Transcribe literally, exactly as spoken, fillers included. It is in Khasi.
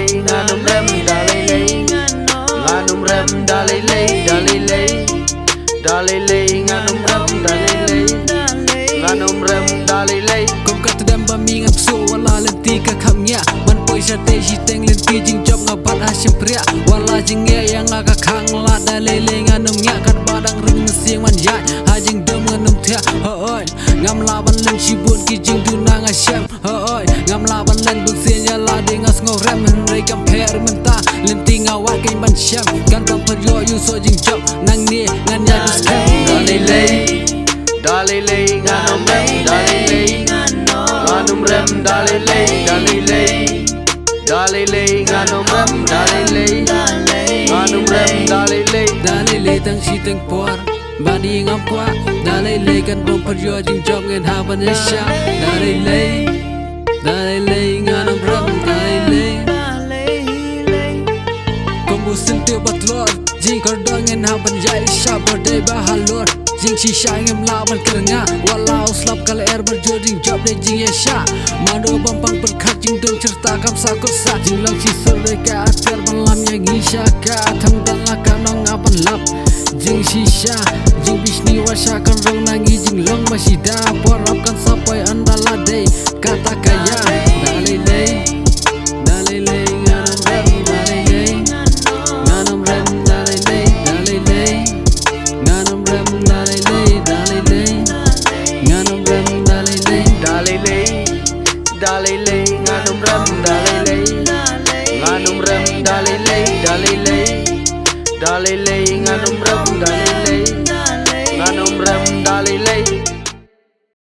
Ngan ym rem da lei lei. Ngan ym rem da lei lei, da lei lei. Da lei lei, ngan ym rem da lei lei. Ngan ym rem da lei lei. Kum ka tdem ba mi ngan pyrshah, wat la lynti ka kham ngiah. Man poi shatei shiteng, lynti jingjop nga bat ha shympriah. Wat la jingeh ïa nga ka khang lad, da lei lei ngan ym ngiah. Katba dang rung mynsiem ngan ïaid ha jingdum ngan ym thiah. Hooid, ngam lah ban len shibun ki jingduna nga shem. Hooid, ngam lah ban len bun sien ïa lade nga sngew rem, hynrei kam pher mynta. Lynti nga wad keiñ ban shem, kan bam pher ïoh ïa u soh jingjop. Nangne ngan ïaid bun skhem. Da lei lei, da lei lei, ngan ym rem da lei lei. Ngan ym rem da lei lei, da lei lei. Da lei lei, ngan ym rem da lei lei. Ngan ym rem da lei lei. Da lei lei tang shiteng por, ba ni ngam kwah. Da lei lei kan bam pher ïoh jingjop, ngin hap ban ïaishah. Da lei lei, da lei lei, ngan ym rem da lei lei. Kum u syntiew ba tlot, jingkordor ngin hap ban ïaishah, ba dei ba halor. Jingshisha ngim lah ban kyrngah, wat la u slap ka lyer, ba jur jingjop dei jingïaishah. Mano bym pang pyrkhat, jingdum shirta kam sah kut sah. Jinglong shisur dei ka atiar ban lam ïa ngi sha ka, tang dang la ka nong nga ban lap. Jingshisha, jingbishni wat shah kan rung na ngi, jinglong ba shida por ap kan sa poi ynda la dei kata ka ïa. Da lei lei, da lei lei, ngan ym rem da lei lei. Ngan ym rem da lei lei, da lei lei. Ngan ym rem da lei lei, da lei lei. Ngan ym rem da lei lei, da lei lei. Da lei lei, ngan ym rem da lei lei. Ngan ym rem da lei lei, da lei lei. Da lei lei, ngan ym rem da lei